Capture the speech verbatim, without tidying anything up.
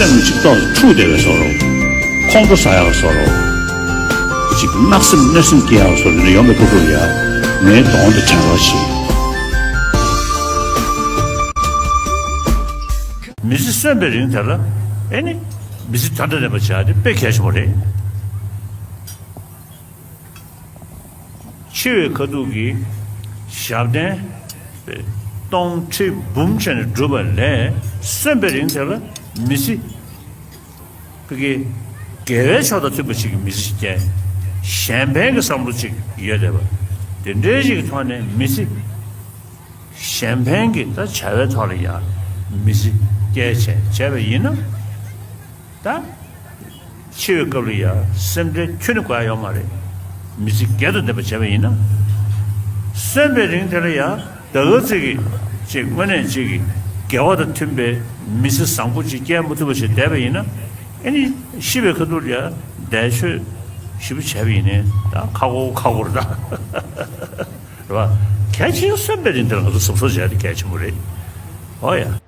སེམས་གཅིག་ཏོག་འཁྲུག་བསྡད་པའི་བཟོ་འདྲ། ཁོང་ཁྲོ་ཟ་ཡག་བཟོ་འདྲ། གཅིག་གནག་སེམས་གནོད་སེམས་སྐྱེ་ཡག་བཟོ་འདྲ་ནས་ཡོང་པའི་སྐབས་ལ་ཡ། ངའི་གདོང་དེ་དྲན་རོགས་བྱེད། མི་ཚེ་གསོན་པའི་རིང་དེ་ལ་ཨེ་ནི་མི་ཚེ་དོན་དང་ལྡན་པ་བྱ་དེ་དཔེ་གལ་ཆེན་པོ་རེད། འཆི་བའི་ཁ་ཐུག་གི་ཞབས་བརྟན་སྟོང་ཁྲི་འབུམ་བྱས་ནས་བསྒྲུབས་པ་ལས་གསོན་པའི་རིང་དེ་ལ་མི་ཚེ་ཕ་གི་དགེ་བའི་ཕྱོགས་དང་མཐུན་པ་ཞིག་གི་མི་ཚེ་ཞིག་བསྐྱལ། གཞན་ཕན་གྱི་བསམ་བློ་ཅིག་ཡོད་བསྡད་པ་དེ་འདྲའི་ཞིག་གི་ཐོག་ནས་མི་ཚེ་གཞན་ཕན་གྱི་ད་བྱ་བའི་ཐོག་ལ་ཡང་མི་ཚེ་བསྐྱལ་བྱས་བྱས་པ་ཡིན་ན། ད་འཆི་བའི་སྐབས་ལ་ཡང་སེམས་ཁྲལ་ཁྱོན་ནས་དགོས་ཡ་ཡོད་མ་རེད། མི་ཚེ་བརྒྱ་དང་ལྡན་པ་བྱས་པ་ཡིན་ན། གསོན་པའི་རིང་དེ་ལ་ཡང་ད་ག་ཚོད་ཀྱི་ཅིག་དངོས་གནས་ཅིག་གི་དགེ་བ་དང་མཐུན་པའི་མི་ཚེ་བཟང་པོ་ཅིག་སྐྱེལ་མ་ཐུབ་པ་ཞིག་བསྡད་པ་ཡིན་ན། ཨེ་ནི་ཤི་བའི་ཁ་ཐུག་ལ་ཡང་འདས་མཆོད་ཞིབ་པོ་བྱས་པ་ཡིན་ནའི་ད་ཁག་པོ་ཁག་པོ་རེད་ད། རེད་བ། གལ་ཆེ་ཤོས་གསོན་པའི་རིང་དེ་ལ་ང་ཚོ་གཟབ་གཟབ་བྱས་ཏེ་གལ་ཆེན་པོ་རེད། ཨོ་ཡ།